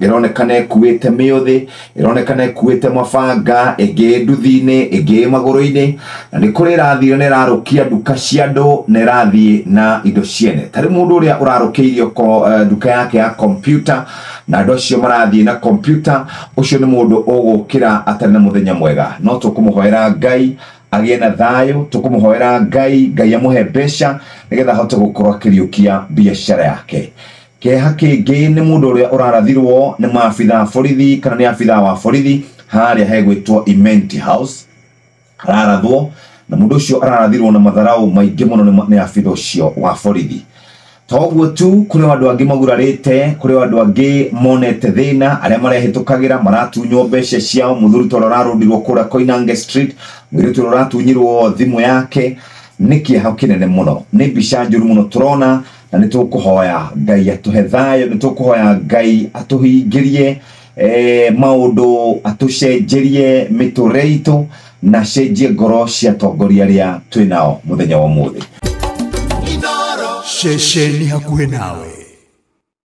Ĩronekana ĩkuĩte mĩũthĩ, ĩronekana ĩkuĩte mabanga, ĩngĩ nduthi-inĩ, ĩngĩ magũrũ-inĩ, na nĩ kũrĩ ĩrathiĩ na ĩrarũkia nduka cia andũ na ĩrathiĩ na indo ciene. Tarĩ mũndũ ũrĩa ũrarũkĩirio nduka yake ya kompyuta na andũ acio marathiĩ na kompyuta, ũcio nĩ mũndũ ũgũkĩra atarĩ na mũthenya mwega. No tũkũmũhoera Ngai agĩe na thayũ, tũkũmũhoera Ngai, Ngai amũhe mbeca nĩgetha ahote gũkorwo akĩriũkia biacara yake. Kĩeha kĩngĩ nĩ mũndũ ũrĩa ũrarathirwo nĩ maabithaa borithi kana nĩ abithaa wa borithi harĩa hegwĩtwo Imenti House, ararathwo na mũndũ ũcio ararathirwo na matharau maingĩ mũno nĩ abithaa ũcio wa borithi. Toguo tu, kũrĩ andũ angĩ magurarĩte, kũrĩ andũ angĩ monete thĩna, arĩa marehĩtũkagĩra maratunywo mbeca ciao. Mũthuri ta ũrĩa ũrarũndirwo kũrĩa Koinange Street, mũirĩtu ũrĩa ũratunyirwo thimũ yake, nĩ kĩeha kĩnene mũno, nĩ mbica njũru mũno tũrona, na nĩ tũkũhoya Ngai atũhe thayũ, nĩ tũkũhoya Ngai atũhingĩrie maũndũ, atũcenjerie mĩtũrĩre itũ na acenjie ngoro cia atongoria arĩa twĩ nao mũthenya wa ũmũthĩ. Ceceni hakuhĩ nawe.